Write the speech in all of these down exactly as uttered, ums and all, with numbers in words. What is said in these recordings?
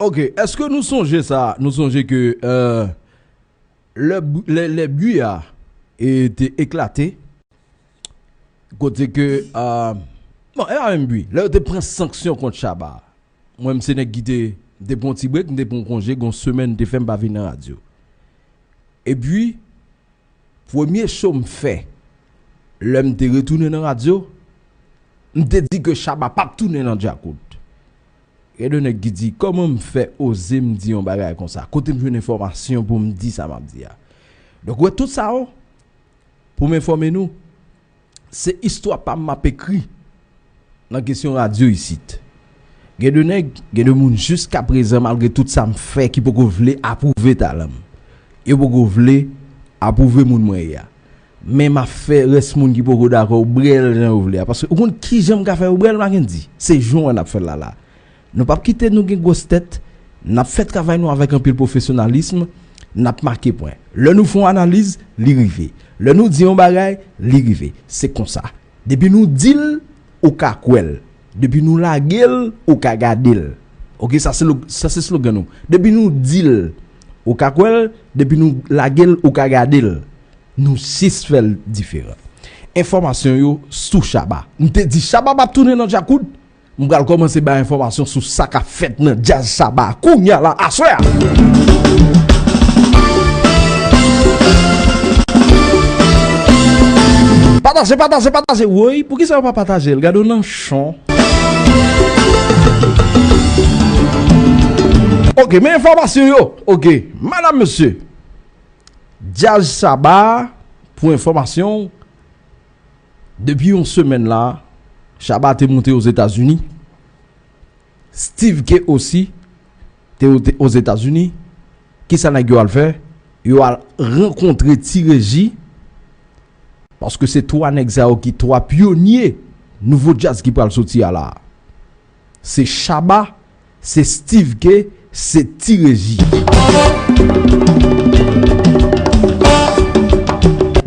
Ok, èske nou sonje sa? Nou sonje ke euh, lè, lè, lè bwi a e, te eklate, kote ke euh, bon, e pa menm bwi, lè yo te pran sanksyon kont Shabba, mwen m se nèg ki te, m te pran yon ti brek, m te pran yon konje, gon semèn te fè m pa vin nan radyo. Epi, premye show m fè, lè m te retounen nan radyo, m te di ke Shabba p ap tounen nan Djakout. Gen de nèg ki di, kòman m fè oze m di yon bagay konsa? Kote m jwenn enfòmasyon pou m di sa m ap di a? Donk, wè, tout sa yo, pou m enfòme nou, se istwa pa m m ap ekri nan kesyon radyo isit. Gen de nèg, gen de moun jiskaprezan, malgre tout sa m fè, ki poko vle apwouve talan m. Yo poko vle apwouve moun mwen ye a. Men m ap fè rès moun ki poko dakò yo brèl jan yo vle a. Paske ou konn kijan m ka fè yo brèl, Mackendy? Se jan w wè n ap fè l la la. Nou p ap kite nou gen gwòs tèt, n ap fè travay nou avèk anpil pwofesyonalism, n ap make pwen. Lè nou fè yon analiz, li rive. Lè nou di yon bagay, li rive. Se konsa. Depi nou di l, ou ka kwè l. Depi nou lage l, ou ka gade l. Ok, sa se lo-, sa se slogan nou. Depi nou di l, ou ka kwè l. Depi nou lage l, ou ka gade l. Nou sis fè l diferan. Enfòmasyon yo sou Shabba. M te di Shabba p ap tounen nan Djakout. M pral kòmanse bay enfòmasyon sou sa k ap fèt nan djaz Shabba kounye a la, aswè a. Pataje, pataje, pataje. Woy, poukisa yo pa pataje l? Gade w nan chon. Ok, men enfòmasyon yo. Ok, madam, mesye. Djaz Shabba, pou enfòmasyon, depi yon semèn la, Shabba te monte Ozetazini. Steve K osi te ote-, Ozetazini. Kisa nèg yo al fè? Yo al rankontre Ti Reji. Paske se twa nèg sa yo ki twa pyonye nouvo djaz ki pral soti a la. Se Shabba, se Steve K, se Ti Reji.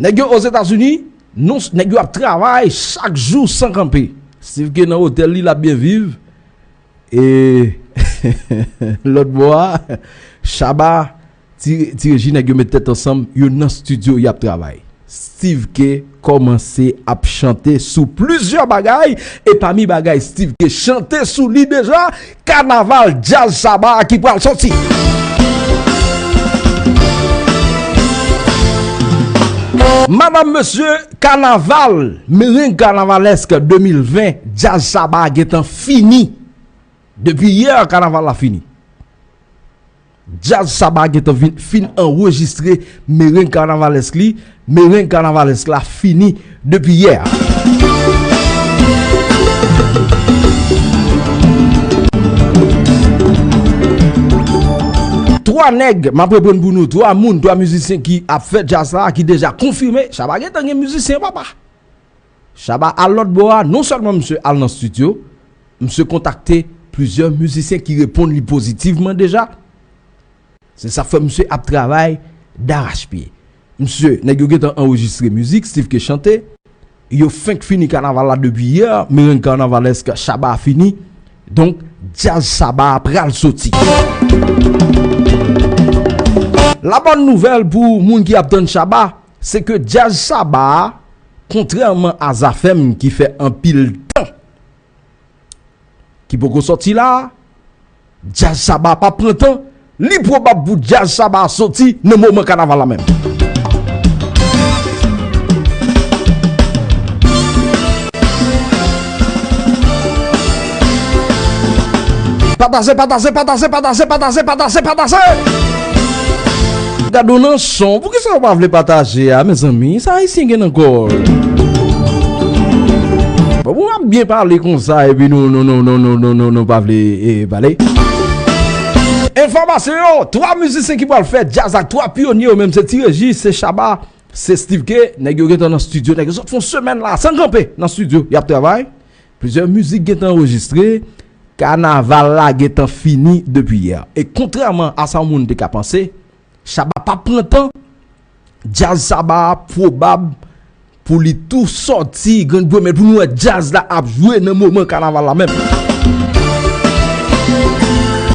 Nèg yo Ozetazini, non, nèg yo ap travay chak jou san kanpe. Steve K nan otèl li, l ap byen viv. E lòt bò a, Shabba, Ti, Ti Reji, nèg yo met tèt ansanm, yo nan estidyo, y ap travay. Steve K kòmanse ap chante sou plizyè bagay, e pami bagay Steve K chante sou li deja, kanaval djaz Shabba ki pral soti. Madam, mesye, kanaval, mereng kanavalèsk de mil ven, djaz Shabba gentan fini. Depi yè, kanaval la fini. Djaz Shabba gentan vin, fin anrejistre mereng kanavalèsk li. Mereng kanavalèsk la fini depi yè. Twa nèg, m ap reprann pou nou, twa moun, twa mizisyen ki ap fè djaz la, ki deja konfime. Shabba gentan gen mizisyen, papa. Shabba al lòt bò a, non sèlman misye al nan estidyo, misye kontakte plizyè mizisyen ki reponn li pozitivman deja. Se sa k fè misye ap travay darachpye. Misye, nèg yo gentan anrejistre mizik, Steve K chante. Yo fenk fini kanaval la depi yè, mereng kanavalèsk Shabba a fini. Donk, djaz Shabba a pral soti. La bòn nouvèl pou moun ki ap tann Shabba, se ke djaz Shabba a, kontrèman a Zafèm ki fè anpil tan ki poko sòti la, djaz Shabba p ap pran tan, li pwobab pou djaz Shabba a soti nan moman kanaval la menm. Pataje, pataje, pataje, pataje, pataje, pataje, pataje. Gade w nan son, poukisa w pa vle pataje a, mezanmi? Sa Ayisyen gen nan kò l. Bon, pou w ap byen pale konsa, epi nou, nou, nou pa vle, eh, pale. Enfòmasyon yo, twa mizisyen ki pral fè djaz ak twa pyonye yo menm, se Ti Reji, se Shabba, se Steve K, nèg yo gentan nan estidyo, nèg yo sot fè yon semèn la, san kanpe, nan estidyo, y ap travay. Plizyè mizik gentan anrejistre, kanaval la gentan fini depi yè. E kontrèman a sa yon moun te ka panse, Shabba p ap pran tan, djaz Shabba a pwobab pou li tou sòti, grenn pwomèt pou nou wè djaz la ap jwe nan moman kanaval la menm.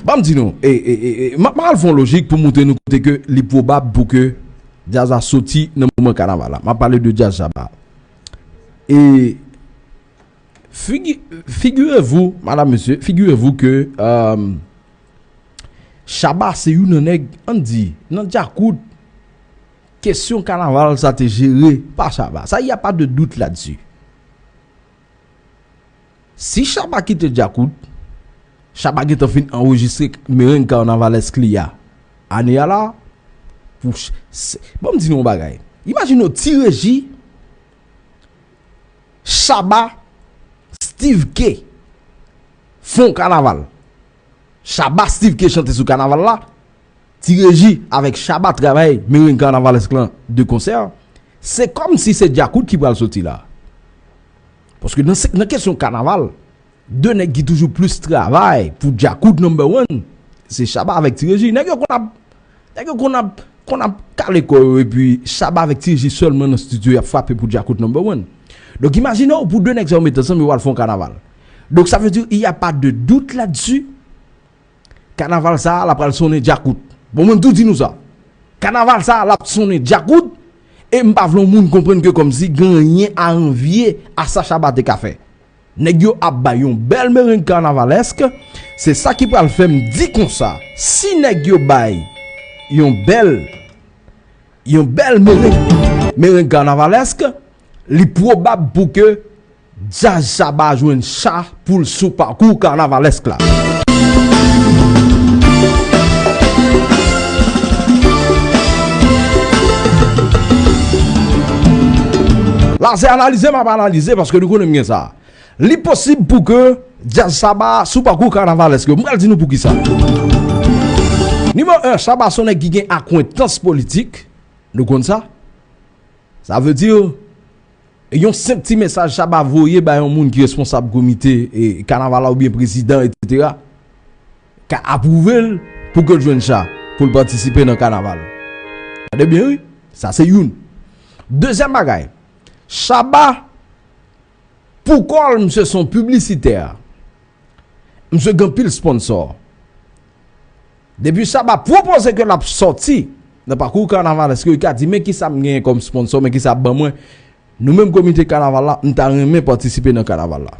Ban m di nou, e, e, e, e, m ap, m ap al fè yon lojik pou montre nou kote ke li pwobab pou ke djaz la soti nan moman kanaval la. M ap pale de djaz Shabba. E figi, figurez-vous, madame, monsieur, figurez-vous que euh, Shabba se youn nan nèg, ann di, nan Djakout, kesyon kanaval sa te jere pa Shabba. Ça, il y a pas de doute là-dessus. Si Shabba kite Djakout, Shabba gentan fin anrejistre mereng kanavalèsk li a. Ane a la, pou ch- se- bon, m di nou yon bagay. Imajine w Ti Reji, Shabba, Steve K fè yon kanaval. Shabba, Steve K chante sou kanaval la. Ti Reji avèk Shabba travay mereng kanavalèsk lan de konsè. Se kòmsi se Djakout ki pral soti la. Paske nan, se- nan kesyon kanaval, de nèg ki toujou plis travay pou Djakout number one, se Shabba avèk Ti Reji. Nèg yo konn ap, nèg yo konn ap, konn ap kale kò yo epi Shabba avèk Ti Reji sèlman nan estidyo y ap frape pou Djakout number one. Donk imajine w pou de nèg sa yo met ansanm yo pral fè yon kanaval. Donk sa vle di il y a pas de doute là-dessus. Kanaval sa a, l ap pral sonnen Djakout. Bon, mwen m tou di nou sa. Kanaval sa a, l ap sonnen Djakout. E m pa vle yon moun konprann ke kòmsi gen anyen a anvye a sa Shabba te ka fè. Nèg yo ap bay yon bèl mereng kanavalèsk. Se sa ki pral fè m di konsa. Si nèg yo bay yon bèl, yon bèl mereng, mereng kanavalèsk, li pwobab pou ke djaz Shabba jwenn cha pou l sou pakou kanavalèsk la. La, se analize m ap analize, paske nou konnen m gen sa. Li posib pou ke djaz Shabba sou pakou kanavalèsk yo. M pral di nou poukisa. Nimewo en, Shabba se yon nèg ki gen akwentans politik. Nou konn sa. Sa vle di, yon senp ti mesaj Shabba voye bay yon moun ki responsab komite e kanaval la oubyen prezidan, etsetera, ka apwouve l pou ke l jwenn cha pou l patisipe nan kanaval. Gade byen, wi. Sa se youn. Dezyèm bagay, Shabba, pou kò l, misye se yon piblisitè. Misye gen anpil sponsò. Depi Shabba pwopoze ke l ap sòti nan pakou kanavalèsk, li ka di, men kisa m genyen kòm sponsò, men kisa ap ban mwen. Nou menm komite kanaval la, m ta renmen patisipe nan kanaval la.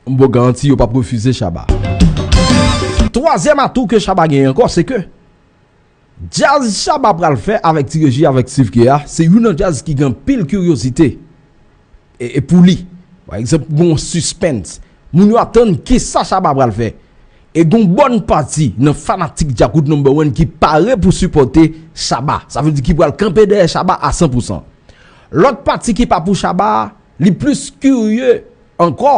M ba w garanti yo p ap refize Shabba. Twazyèm atou ke Shabba genyen ankò, se ke djaz Shabba pral fè avèk Ti Reji, avèk Steve K a, se youn nan djaz ki gen anpil kiryozite e, e pou li. Pa egzanp, gen yon sispens. Moun yo ap tann kisa Shabba pral fè. E gen yon bòn pati nan fanatik Djakout number one ki pare pou sipòte Shabba. Sa vle di ki pral kanpe dèyè Shabba a san pou san. Lòt pati ki pa pou Shabba, li plis kirye ankò.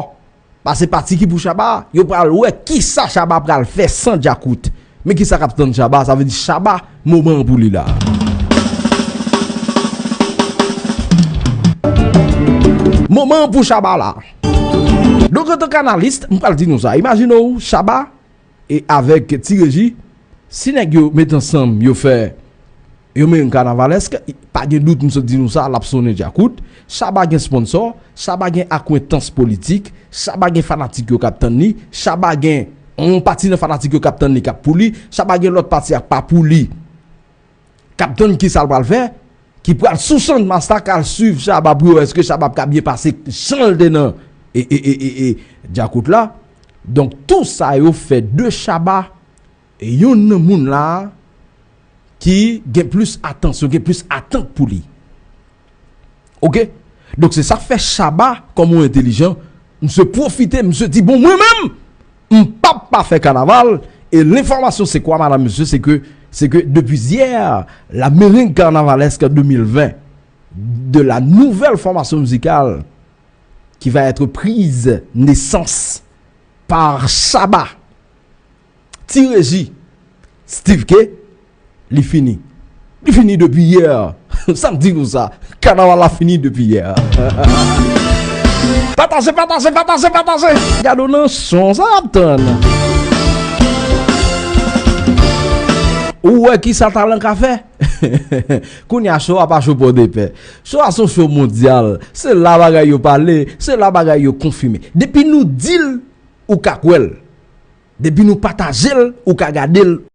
Pase pati ki pou Shabba, yo pral wè kisa Shabba pral fè san Djakout. Men kisa k ap tann Shabba, sa vle di Shabba, moman an pou li la. Moman an pou Shabba la. Donk, antanke analis, m pral di nou sa. Imajine w, Shabba, e avèk Ti Reji, si nèg yo met ansanm, yo fè yon mereng kanavalèsk, pa gen dout, m sot di nou sa, l ap sonnen Djakout. Shabba gen sponsò, Shabba gen akwentans politik, Shabba gen fanatik yo k ap tann li, Shabba gen yon pati nan fanatik yo k ap tann li k ap pou li, Shabba gen lòt pati ak pa pou li k ap tann kisa l pral fè, ki pral sou Channmas la, k al swiv Shabba pou yo wè èske Shabba ap ka byen pase jan l te nan e, e, e, e, e, Djakout la. Donk, tou sa yo fè de Shabba e youn nan moun la ki gen plis atansyon, gen plis atant pou li. Oke? Donk, se sa k fè Shabba, kòm yon entelijan, misye pwofite, misye di, bon, mwen menm, m p ap pa fè kanaval. E lenfòmasyon se kwa, madam, mesye, se ke, se ke depi yè, la mereng kanavalèsk de mil ven de la nouvelle formation musicale qui va être prise naissance par Shabba, Ti Reji, Steve K, li fini. Li fini depi yè. Sa m di nou sa. Kanaval la fini depi yè. Pataje, pataje, pataje, pataje. Gade w nan son sa ap tann. Ou wè kisa talan ka fè? Kounye a, cho a pa cho Pòdepè. Cho a se yon cho mondyal. Se la bagay yo pale, se la bagay yo konfime. Depi nou di l, ou ka kwè l. Depi nou pataje l, ou ka gade l.